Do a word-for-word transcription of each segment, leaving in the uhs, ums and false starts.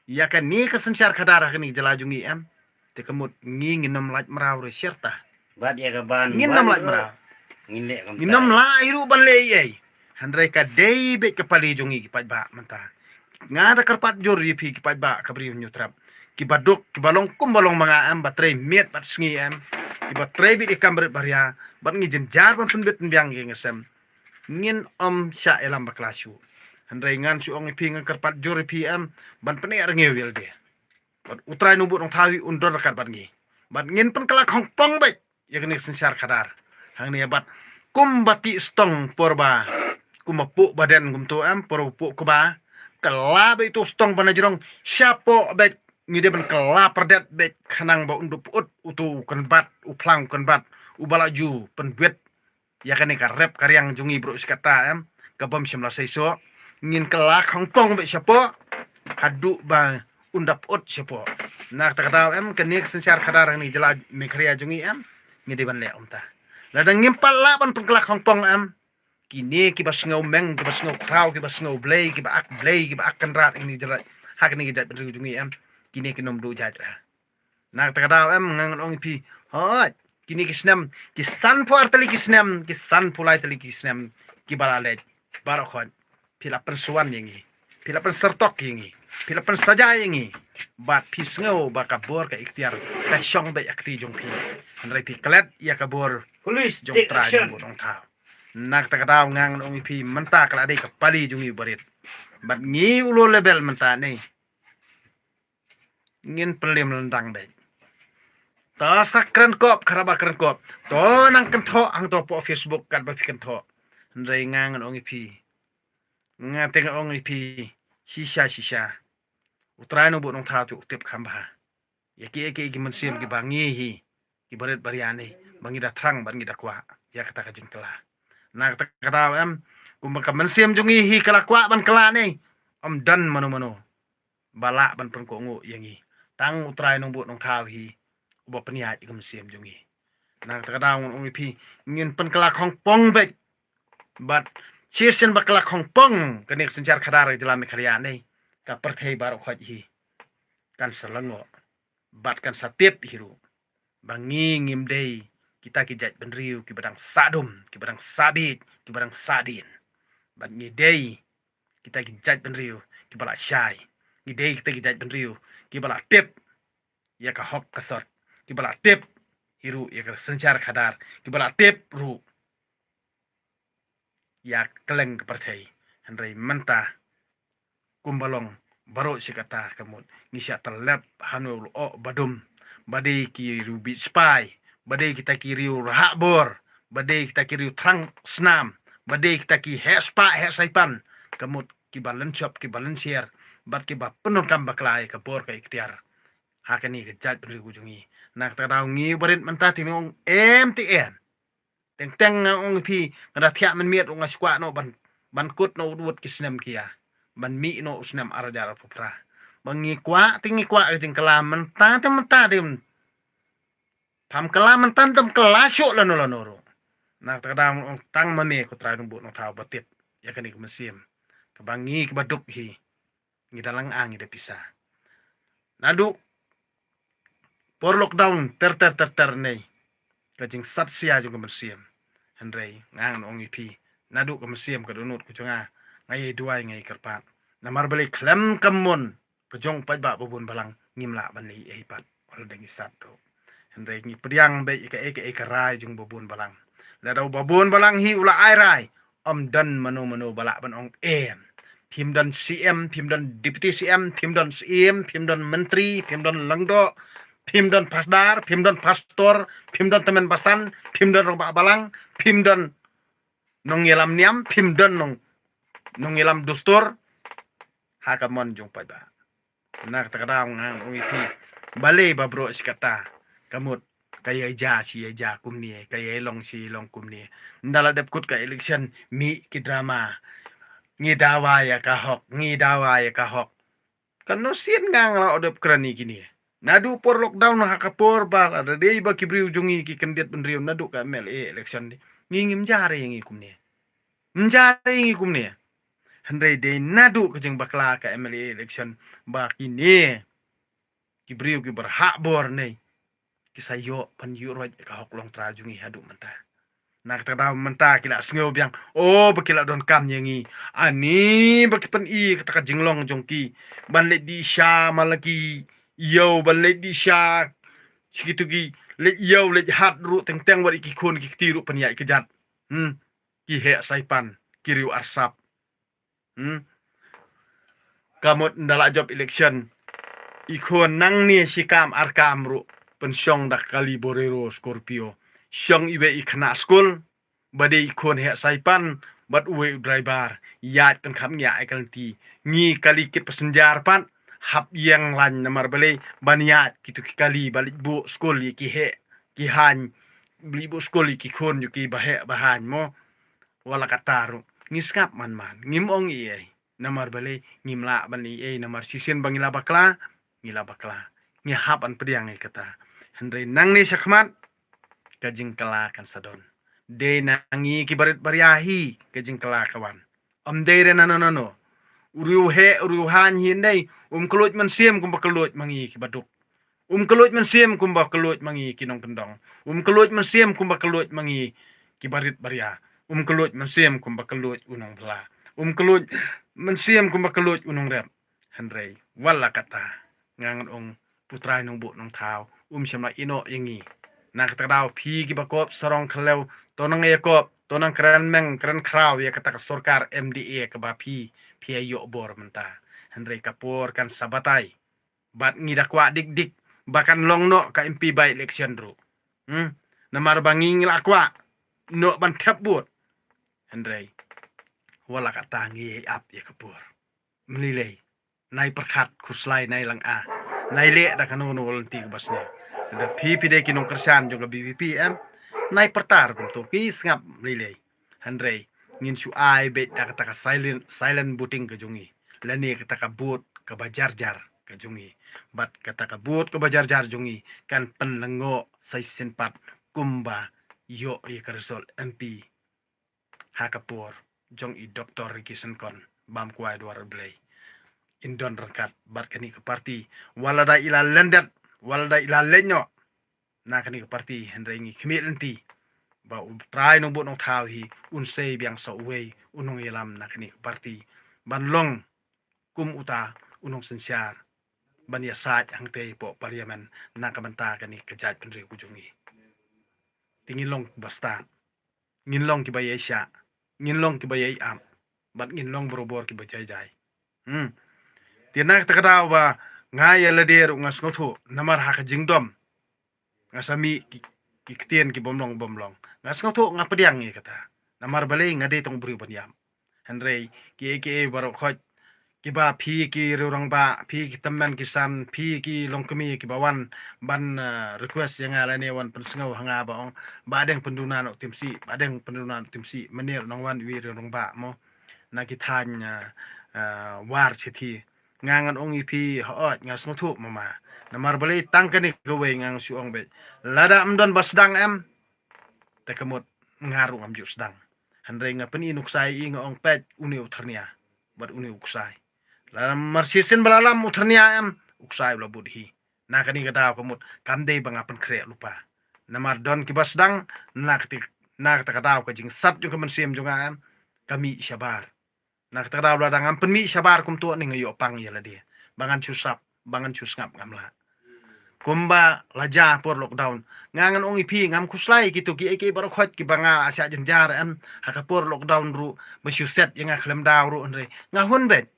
Ïa kane ka synshar khadar ha kane ka jylla jong ngi em. Te ka mut ngi ngin ym lait mraw re sherta. Bad ïa ka ban Ngin ym lait mraw. Ngin leh kam Ngin ym lah hi ruh ban leh ei ei. Hynrei ka dei beit ka pali jong ngi ki paidbah mynta. Nga da kyrpad jur ïa phi ki paidbah ka Bri u Hynñiewtrep. Kiba duk, kiba long kumba long ma nga em, ba trei miet bad sngi em. Kiba trei beit ïa ka kam barit baria, bad ngi jynjar ban pynbit pynbiang ïa ngi sem. Ngin ym shah ïalam bakla shuh. Hynrei ngan shu ong ïa phi, ngan kyrpad jur ïa phi em, ban pyneh rngiew ïalade. Bad U Trai Nongbud Nongthaw hi un don ryngkat bad ngi. Bad ngin pynkylla khongpong beit ïa kane ka synshar khadar. Hangne bad kumba tih stong por ba, kumba puh baden kumto em, por ba puh kba. Kylla beit uto u stong ba na jrong shapoh beit, ngi dei ban kylla pyrdet beit khnang ba un da pyut uto u kynbat, u phlang u kynbat uba la ju pynbit ïa kane ka rep ka riang jong ngi baroh shi katta em, ka bym shym la seisoh. Ngin kylla khongpong beit shapoh haduh ba un da pyut shapoh. Na kata ka daw em, kane ka synshar khadar ha kane ka jylla Meghalaya jong ngi em, ngi dei ban leh kumta. Lada ngim pat lah ban pynkylla khongpong em, kine kiba sngew meng, kiba sngew khraw, kiba sngew blei, kiba ak blei, kiba ak kynrad ha kane ka jylla, ha kane ka jaitbynriew jong ngi em, kine kin ym duh jait re. Na kata ka daw em, nga ngan ong ïa phi, hooid, kine ki snem, ki sanphew ar tylli ki snem, ki sanphew lai tylli ki snem kiba la leit baroh khoit, phi la pynshuwa ïa ngi, phi la pynsyrtok ïa ngi, phi la pynsaja ïa ngi. Bad phi sngew ba ka bor ka iktiar ka shong beit ha kti jong phi. Hynrei phi klet ïa ka bor jong U Trai Nongbud Nongthaw. Na kata ka daw nga ngan ong ïa phi, mynta ka la dei ka pali jong ngi barit. Bad ngi u low level mynta ne, ngin pynliem lyndang beit. To sa kren kop, khraba kren kop. To nang kynthoh hangto hapoh Facebook katba phi kynthoh. Hynrei nga ngan ong ïa phi, nga te ngan ong ïa phi, shisha shisha, U Trai Nongbud Nongthaw te u tip kham bha ïa kiei kiei ki mynsiem kiba ngi hi, ki barit baria ne, ba ngi da thrang bad ngi da kwah ïa kata ka jingkylla. Na kata ka daw em, kumba ka mynsiem jong ngi hi ka la kwah ban kylla ne, ym don mano mano ba lah ban pynkohnguh ïa ngi. Tang U Trai Nongbud Nongthaw hi uba pynïaid ïa ka mynsiem jong ngi. Na kata ka daw ngan ong ïa phi, ngin pynkylla khongpong beit. Bad shisien ba kylla khongpong kane ka synshar khadar ka jylla Meghalaya ne, ka pyrthei baroh khoit hi kan sa lyngngoh bad kan sa tip hi ruh ba ngi ngim dei kita ki jaitbynriew kiba dang sahdum, kiba dang sahbiej, kiba dang sahdien. Bad ngi dei kita ki jaitbynriew kiba la shai. Ngi dei kita ki jaitbynriew kiba la tip ïa ka hok ka sot, kiba la tip hi ruh ïa ka synshar khadar, kiba la tip ruh ïa kylleng ka pyrthei. Hynrei mynta kumba long baroh shi katta, ka mut ngi shah tyllep hangne u lyoh ba dum, ba dei ki riew bit spy, ba dei kita ki riew rahak bor, ba dei kita ki riew thrang snam, ba dei kita ki heh spah heh saipan, ka mut kiba lynshop, kiba lynsher bad kiba pyndonkam bakla ïa ka bor ka iktiar ha kane ka jaitbynriew ka jong ngi. Na kata ka daw ngi barit mynta te ngi ong em te em. Teng teng nga ong ïa phi, nga da thiah mynmiet ruh nga shu kwah noh ban, ban kut noh u wut ki snem ki ïa, ban mih noh u snem ar hajar arphew phra. Ba ngi kwah te ngi kwah ka jingkylla mynta te mynta te. Pham kylla mynta, ym kylla shuh lano lano ruh. Na kata ka daw ngan ong tang ma me ko Trai Nongbud Nongthaw ba tip ïa kane ka mynsiem kaba ngi kiba duk hi ngi da lynga, ngi da pisa. Naduh por lockdown ter ter ter ter ne, ka jingsat sia jong ka mynsiem. Hynrei nga ngan ong ïa phi, naduh ka mynsiem ka dohnud ka jong nga, nga ïai duwai, nga ïai kyrpad. Namar balei khlem ka mon ka jong u paidbah babun balang ngim lah ban leh ei ei pat, wat la dang ngi sat ruh. Hynrei ngi pdiang beit ïa kaei kaei ka rai jong u babun balang. Lada u babun balang hi u la ai rai, ym don mano mano ba lah ban ong em. Phim don C M, phim don Deputy C M, phim don Syiem, phim don Myntri, phim don Lyngdoh, phim don Phasdar, phim don Pastor, phim don Tymmen Basan, phim don Rangbah Balang, phim don Nongïalam Niam, phim don nong, Nongïalam Dustur ha ka mon jong u paidbah. Na kata ka daw nga ngan ong ïa phi, balei ba baroh shi katta, ka mut ka ïai jia shi ïai jia kumne, ka ïai long shi ïai long kumne. Ynda la dep kut ka election, mih ki drama, ngi dawa ïa ka hok, ngi dawa ïa ka hok. Kano sien nga nga la dep kren ïa kine. Naduh por lockdown ha ka por ba la dei ba ki briew jong ngi ki kyndit bynriew naduh ka M L A election de, ngi ngim jia re ïa ngi kumne. Ym jia re ïa ngi kumne. Hynrei dei naduh ka jingbakla ka M L A election ba kine ki briew ki barhah bor ne ki sa ïoh ban ïuh roit ka hok long tra jong ngi haduh mynta. Na kata ka daw mynta ki la sngew biang, o ba ki la donkam ïa ngi. Ani ba ki pyni kata ka jinglong jong ki ban leit dih sha ma la ki ïew, ban leit dih sha shi kitu ki leit ïew leit hat ruh teng teng wat ïa ki khun ki kti ruh pynïaid ka jat. Hmm. Ki heh saipan, ki riew arsap. Hmm. Ka mut nda la jop election, i khun nangne shi kam ar kam ruh pynshong da kali Bolero Scorpio. Shong iwei i khynnah skul ba dei i khun heh saipan bad uwei u driver. Ïaid pynkhap ngi ïa ai ka lynti. Ngi kali kit passenger pat hap ïeng lain namar balei ban ïaid kitu ki kali ba leit buh skul ïa ki heh ki haiñ, ba leit buh skul ïa ki khun ïa ki ba heh ba haiñ mo. Wat la katta ruh ngi sngap man man, ngim ong ei ei. Namar balei ngim lah ban ei ei, namar shisien ba ngi la bakla, ngi la bakla. Ngi hap ban pdiang ïa kata. Hynrei nangne shakhmat ka jingkylla kan sa don. Dei na ngi ki barit baria hi ka jingkylla ka wan. Ym dei re nano nano. U riew heh, u riew haiñ hi ndei, um kylluid mynsiem kumba kylluid ma ngi ki baduk. Um kylluid mynsiem kumba kylluid ma ngi ki nongkyndong. Um kylluid mynsiem kumba kylluid ma ngi ki barit baria. Um kylluid mynsiem kumba kylluid u nongbylla. Um kylluid mynsiem kumba kylluid u nongrep. Hynrei wat la katta, nga ngan ong U Trai Nongbuh Nongthaw um shym la ïehnoh ïa ngi. Na kata ka daw phi ki ba kop sarong khlaw, to nang ïa kop, to nang kren meng kren khraw ïa kata ka sorkar M D A kaba phi, phi ïa ïoh bor mynta. Hynrei ka por kan sa batai. Bad ngi da kwah dik dik ba kan long noh ka M P by election ruh. Hmm? Namar ba ngi ngi la kwah noh ban thep vote. Hynrei wat la katta ngi ïa ap ïa ka por. Mlilei. Nai pyrkhat khuslai nai lang a. Nai leh da kano kano lynti kaba sniew. Da phi phi dei ki nongkyrshan jong ka V P P em. Nai pyrtar kumto ki sngap mlilei. Hynrei ngin shu ai beit da kata ka silent, silent voting ka jong ngi. Lane kata ka vote kaba jar jar ka jong ngi. Bad kata ka vote kaba jar jar jong ngi kan pynlyngngoh sa shisien pat kumba ïoh ïa ka result M P ha ka por jong i Doctor Ricky Syngkon bam kwai dwar Blei. In don ryngkat bad kane ka parti, wat la da i la lyndet, wat la da i la leit noh na kane ka parti, hynrei ngi khmih lynti ba U Trai Nongbuh Nongthaw hi un sei biang sa uwei u nongïalam na kane ka parti ban long kum uta u nongsynshar ban ïasaid hangtei hapoh Parliament na ka bynta kane ka jaitbynriew ka jong ngi. Te ngin long ba stad, ngin long kiba ïaishah, ngin long kiba ïai ap, bad ngin long barabor kiba jai jai. Hmm. Te na kata ka daw ba nga ïa lade ruh nga sngewthuh namar ha ka jingdom nga sa mih ki, ki ktien ki bym long bym long. Nga sngewthuh nga pdiang ïa kata. Namar balei nga dei tang u briew ban ïap. Hynrei kiei kiei baroh khoit kiba phi ki riew rangbah, phi ki tymmen ki san, phi ki longkmie kiba wan ban, eh, request ïa nga lane wan pynsngew ha nga ba ong ba dang pynduna noh timsi, ba dang pynduna noh timsi, mynne nang wan iwei riew rangbah mo na ki thaiñ, eh, eh, War Shithi. Nga ngan ong ïa phi hooid nga sngewthuh mama. Namar balei tang kane kawei nga shu ong beit. Lada ym don ba sdang em, te ka mut nga ruh ngam ju sdang. Hynrei nga pyni nuksa ïa i nga ong peit une u thyrnia bad une u ksai. Lada mar shisien ba la lam u thyrnia em, u ksai u la bud hi. Na kane ka daw ka mut kam dei ba nga pynkhreh lypa. Namar don kiba sdang na kata, na kata ka daw ka jingsat jong ka mynsiem jong nga em ka mih shabar. Na kata ka daw lada ngam pynmih shabar kumto ne nga ïoh pang ïa lade ba ngan shu sap, ba ngan shu sngap ngam lah. Kumba la jia por lockdown, nga ngan ong ïa phi ngam khuslai kito kiei kiei baroh khoit kiba nga la shah jynjar em ha ka por lockdown ruh ba shu set ïa nga khlem daw ruh, hynrei nga hun beit.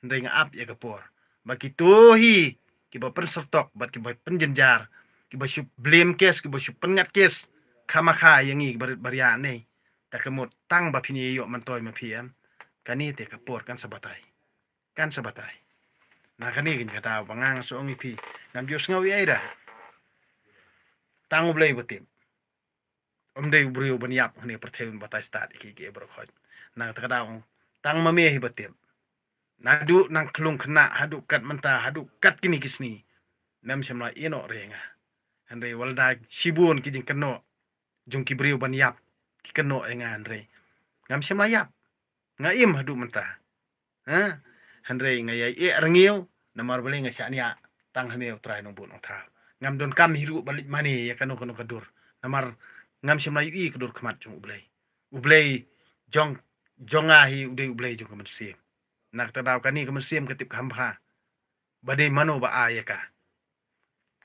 Hynrei nga ap ïa ka por ba kito hi kiba pynsertok bad kiba pynjynjar, kiba shu blame case, kiba shu pynngat case khamakha ïa ngi kiba rit ba ria ne. Ta ka mut tang ba phin ïoh myntoi ma phi em, kane te ka por kan sa batai. Kan sa batai. Na kane ka daw ba nga nga shu ong ïa phi, ngam ju sngew ïa i da. Tang U Blei ba tip. Ym dei u briew ban ïap hangne pyrthei un batai stad ïa kiei kiei baroh khoit. Na kata ka daw tang ma me hi ba tip. Naduh nang khlung khynnah haduh kat mynta, haduh kat kine ki sngi, mem shym la ïehnoh re ïa nga. Hynrei wat la da shibun ki jingkynnoh jong ki briew ban ïap ki kynnoh ïa nga, hynrei ngam shym la ïap. Nga im haduh mynta. Ha? Hynrei nga ïai eh rngiew, namar balei nga shaniah tang ha me U Trai Nongbud Nongthaw. Ngam donkam hi ruh ban leit mane ïa kano kano ka dur. Namar ngam shym la ïohi ka dur khmat jong U Blei. U Blei jong, jong nga hi u dei U Blei jong ka mynsiem. Na kata daw kane ka mynsiem ka tip kham bha ba dei mano ba ai ïa ka.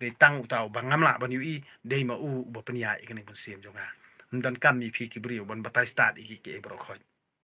Dei tang uta uba ngam lah ban ïohi, dei ma u uba pynïaid ïa kane ka mynsiem jong nga. Ym donkam ïa phi ki briew ban batai stad ïa ki, ki baroh khoit.